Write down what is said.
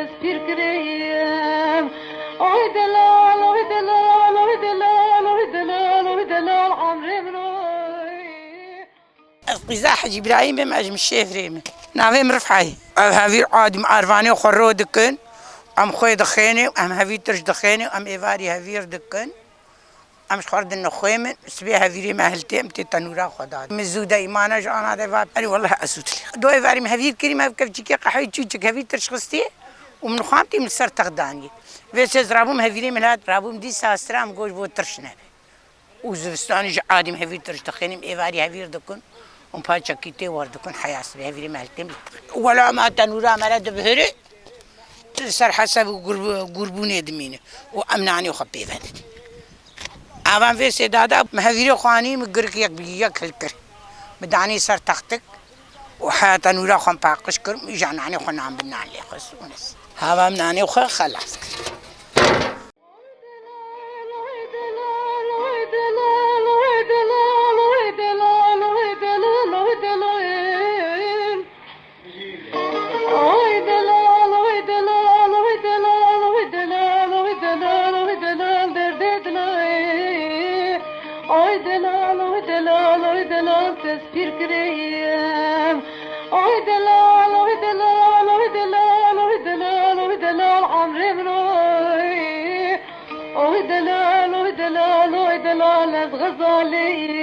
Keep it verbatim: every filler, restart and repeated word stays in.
Ez pîr kireyim. Oy delal, oy delal, oy delal, oy delal, oy delal, emrê min oy. Ez qîza Hecî Îbrahîm im, ez ji Mişêfrê me. Navê min Rifayê. Ev hevîr adim arvanê xwe ro dikin. Em xwê dixêne, em hevîr tirş dixêne, em êvarî hevîr dikin. Em ji xwe re dinixwêmin, sibê hevîrê me hiltê, em tê tenûra xwe da. Min zû de îmana ji ana de va, erê, wellah ez zû dilê. Do êvarî min hevîr kirî, me ev kevçîkê qehweyê çûçik hevîr tirş xistî û min xwe em tê min li ser text danî. Vê sê ez rabûm hevîrê min hat, rabûm dîsa stira min got ji bo tirş nebe. Û zivistanî ji adî min hevîr tirş dixênim, êvarî hevîr dikin û paçekî tê war dikin, heya sibê hevîrê me hiltê min. Wela me tenûra me re dibihirê. Li ser hesab û gurb-, gurbûnê dimîne û em nanê xwe pê ve didin. Avan vê sêda de min hevîrê xwe anî, min girik yek bi yek hilkir. Min danî ser textik û heya tenûra xwe paqij kir, îja nanê xwe nan bi nan lê xwest û nist. Hava min nanê xwe xelas kir. Oy delal, oy delal, oy delal, oy delal, oy delal, oy delal, derdê dilayê. Oy delal, oy delal, oy delal, tespîr kireyim. Oy delal, oy delal, oy delal, oy delal, oy delal, emrê min oy. Oy delal, oy delal, oy delal, ez xezaleyim.